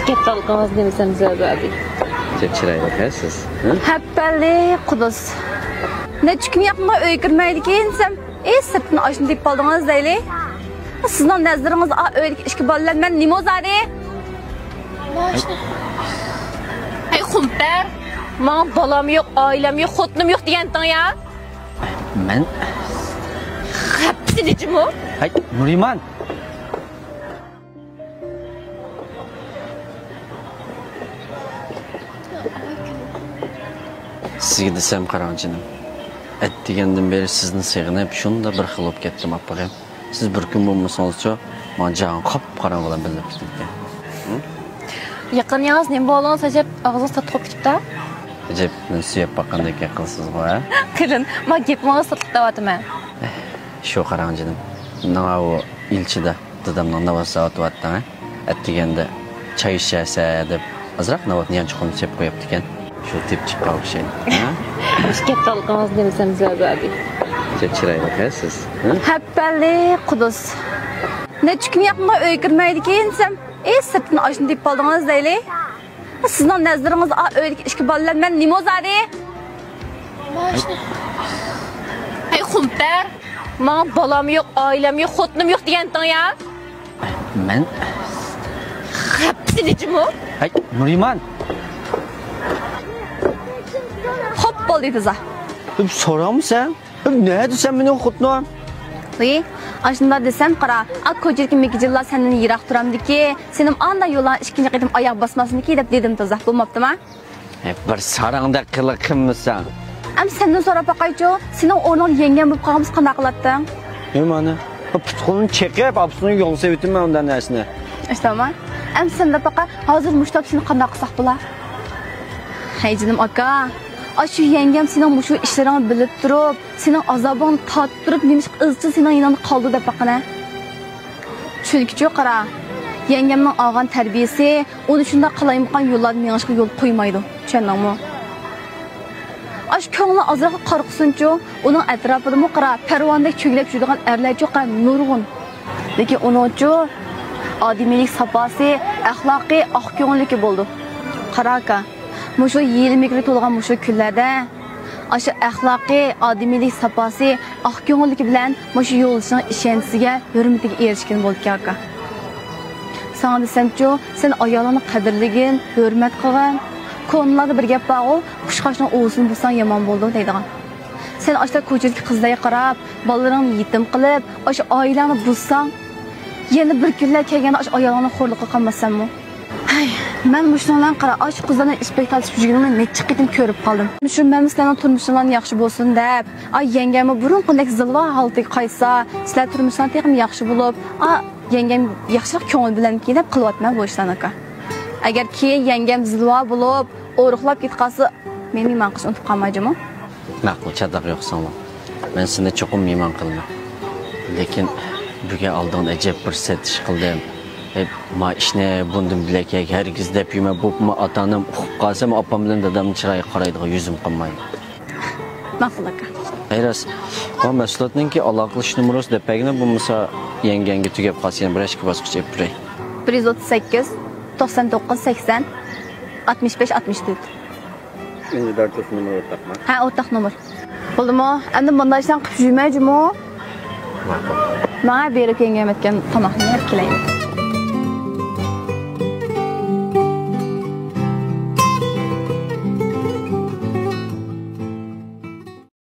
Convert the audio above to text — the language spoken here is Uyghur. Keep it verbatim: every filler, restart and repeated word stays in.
كەتتى ھالقىڭىز نېمىسەم زۆبەبى. جەك چىرايلىق ھە سىز. ھە؟ ھەپپەللىك قۇدۇس. نەچچە كۈن ياقمىغان ئۆيگە كىرمەيدىكەن دېسەم، ئى سىرتتىن ئاشۇنى دېيىپ قالدىڭىز دەيلى. سىزنىڭ نەزىرىڭىز ئا ئۆيدىكى ئىككى بالا بىلەن مەن نېمە ئۇزادى؟ ھەي خۇمپەر، ماڭا بالام يوق، ئائىلەم يوق، خوتۇنۇم يوق دېگەنتىڭ يا؟ مەن. خەپسىنى جۇمۇ. ھەي نۇرىمان. سىزگە دېسەم قاراڭ جېنىم، ئەتىگەندىن بېرى سىزنى سېغىنىپ شۇنداق بىر خىل بولۇپ كەتتىم ئاپىغىم. سىز بىر كۈن بولمىسىڭىزچۇ، ماڭا جاھان قاپقاراڭغۇ بىلىنىپ كېتىدىكەن. يېقىنىڭىز نېمە بولدىڭىز ئەجەب؟ ئاغزىڭىز تاتلىق بولۇپ كېتىپتۇ. ئەجەب، مېنى سۆيۈپ باققاندەك گەپ قىلىسىزغۇ ھە؟ قېرىن، مانا گېپىڭىز تاتلىق دەۋاتىمەن. شۇ قاراڭ جېنىم، مانا ئۇ ئىلچىدا دادامنىڭ ناۋاسىدا ئولتۇرۇۋاتىدۇ ھە؟ ئەتىگەندە چاي ئىچەرسە دەپ ئازراق ناۋاتنى يانچۇقۇمغا سېلىپ قويۇپتىكەن. شۇ تېپىپ چىققان ئوخشايدۇ. ھە؟ ئىككى ھەپتە ھالقىڭىز نېمىسەم زۆبەبى. جەك چىرايلىق ھە سىز. ھە؟ ھەپپەللىك قۇدۇس. نەچچە كۈن ياقمىغان ئۆيگە كىرمەيدىكەن دېسەم، ئى سىرتتىن ئاشۇنى دېيىپ قالدىڭىز دەيلى. سىزنىڭ نەزىرىڭىز ئا ئۆيدىكى ئىككى بالا بىلەن مەن نېمە ئۇزادى؟ ھەي خۇمپەر، ماڭا بالام يوق، ئائىلەم يوق، خوتۇنۇم يوق دېگەنتىڭ يا؟ مەن. خەپسىنى جۇمۇ. ھەي نۇرىمان. خوپ بولدى تازا. سوراڭمۇ سەن؟ نەدە سەن مېنىڭ خوتۇنۇم؟ ۋىي، ئاشۇنداق دېسەم قارا، ئا كوچىدىكى مىكىجىللار سەندىن يىراق تۇرامدىكى، سېنىڭ ئانداق يوللارغا ئىككىنچى قېتىم ئاياغ باسماسمىكى دەپ دېدىم تازا، بولماپتىما؟ ھە، بىر ساراڭدەك قىلىق قىلمىساڭ. ئەمدى سەندىن سوراپ باقايچۇ، سېنىڭ ئورنۇڭدا يەڭگەم بولۇپ قالغان بولسا قانداق قىلاتتىڭ؟ ھە مانا، پۇت-قولۇمنى چېقىپ ئاپىسىنىڭ يولىغا سېلىۋېتىمەن ئۇنداق نەرسىنى. ئىشتىمۇ؟ ئەمدى سەن دەپ باقا، ھازىر مۇشۇ تاپتا سېنى قانداق قىلساق بولا؟ ھەي جېنىم ئاكا، ئاشۇ يەڭگەم سېنىڭ مۇشۇ ئىشلىرىڭنى بىلىپ تۇرۇپ، سېنىڭ ئازابىڭنى تارتىپ تۇرۇپ، نېمىشقا ئىزچىل سېنىڭ يېنىڭدا قالىدۇ دەپ باققىنە. چۈنكىچۇ قارا، يەڭگەمنىڭ ئالغان تەربىيىسى ئۇنى شۇنداق قالايمىقان يوللاردا مېڭىشقا يول قويمايدۇ، چۈشەندىڭمۇ؟ ئاشۇ كۆڭلى ئازراقلا قارىقسۇنچۇ، ئۇنىڭ ئەتراپىدىمۇ قارا، پەرۋانىدەك چۆگىلەپ يۈرىدىغان ئەرلەرچۇ قارا نۇرغۇن. لېكىن ئۇنىڭچۇ ئادىمىيلىك ساپاسى، ئەخلاقى، ئاق كۆڭۈللۈكى بولىدۇ. قارا ئاكا، مۇشۇ ھىيلە-مىكىرگە تولغان مۇشۇ كۈنلەردە ئاشۇ ئەخلاقى، ئادىمىيلىك ساپاسى، ئاق كۆڭۈللۈكى بىلەن مۇشۇ يولدىشىڭ ئىشەنچىسىگە، ھۆرمىتىگە ئېرىشكىن بولىدىكەن ئاكا. ساڭا دېسەمچۇ، سەن ئايالىڭنى قەدىرلىگىن، ھۆرمەت قىلغىن. كونىلاردا بىر گەپ بارغۇ، قۇشقاچنىڭ ئۇۋىسىنى بۇزساڭ يامان بولىدۇ دەيدىغان. سەن ئاشۇنداق كوچىدىكى قىزلارغا قاراپ، بالىلىرىڭنى يېتىم قىلىپ، ئاشۇ ئائىلەڭنى بۇزساڭ، يەنە بىر كۈنلەر كەلگەندە ئاشۇ ئايالىڭنى خورلۇققا قاماتسەنمۇ؟ ھەي، مەن مۇشۇنىڭ بىلەن قارا، ئاشۇ قىزلارنى ئىپپەت تارتىشىپ يۈرگىنىڭنى نەچچە قېتىم كۆرۈپ قالدىم. شۇ مەن سىلەرنىڭ تۇرمۇشۇڭلارنى ياخشى بولسۇن دەپ، ئاي يەڭگەممۇ بۇرۇنقىدەك زىلۋا ھالىتىگە قايتسا، سىلەر تۇرمۇشۇڭلار تېخىمۇ ياخشى بولۇپ، ئا يەڭگەم ياخشىراق كۆڭۈل بىلەنكى دەپ قىلىۋاتىمەن بۇ ئىشلارنى ئاكا. ئەگەر كېيىن يەڭگەم زىلۋا بولۇپ، ئورۇقلاپ كېتىپ قالسا، مېنى مېھمان قىلىشنى ئۇنتۇپ قالماي جۇمۇ. ماقۇل، چاتاق يوق ساڭا. مەن سېنى چوقۇم مېھمان قىلىمەن. لېكىن بۈگۈن ئالدىڭدا ئەجەب بىر سەت ئىش قىلدىم. ھەي، ما ئىشنى بۇندىن بۆلەك ھەرگىز دەپ يۈرمە. بولۇپمۇ ئاتا-ئانام ئۇقۇپ قالسا، ئاپام بىلەن دادامنى چىرايىغا قارايدىغان يۈزۈم قالمايدۇ. ماقۇل ئاكا. ھەي راست، ما مەھسۇلاتنىڭكى ئالاقىلىشىش نومۇرىنى دەپ بەرگىنە، بولمىسا يەڭگەڭگە تۈگەپ قالسا يەنە بىر ئىككى باسقۇچ ئېلىپ بېرەي. بىر يۈز ئوتتۇز سەككىز، توقسان توققۇز، سەكسەن، ئاتمىش بەش، ئاتمىش تۆت. ئۈندىدار تۇرسۇن نومۇرى ئورتاقمۇ؟ ھە، ئورتاق نومۇر. بولدىمۇ؟ ئەمدى مۇنداق ئىشلارنى قىلىپ يۈرمەي جۇمۇ. ماقۇل. ماڭا بېرىپ يەڭگەم ئەتكەن تاماقنى يەپ كېلەيلى.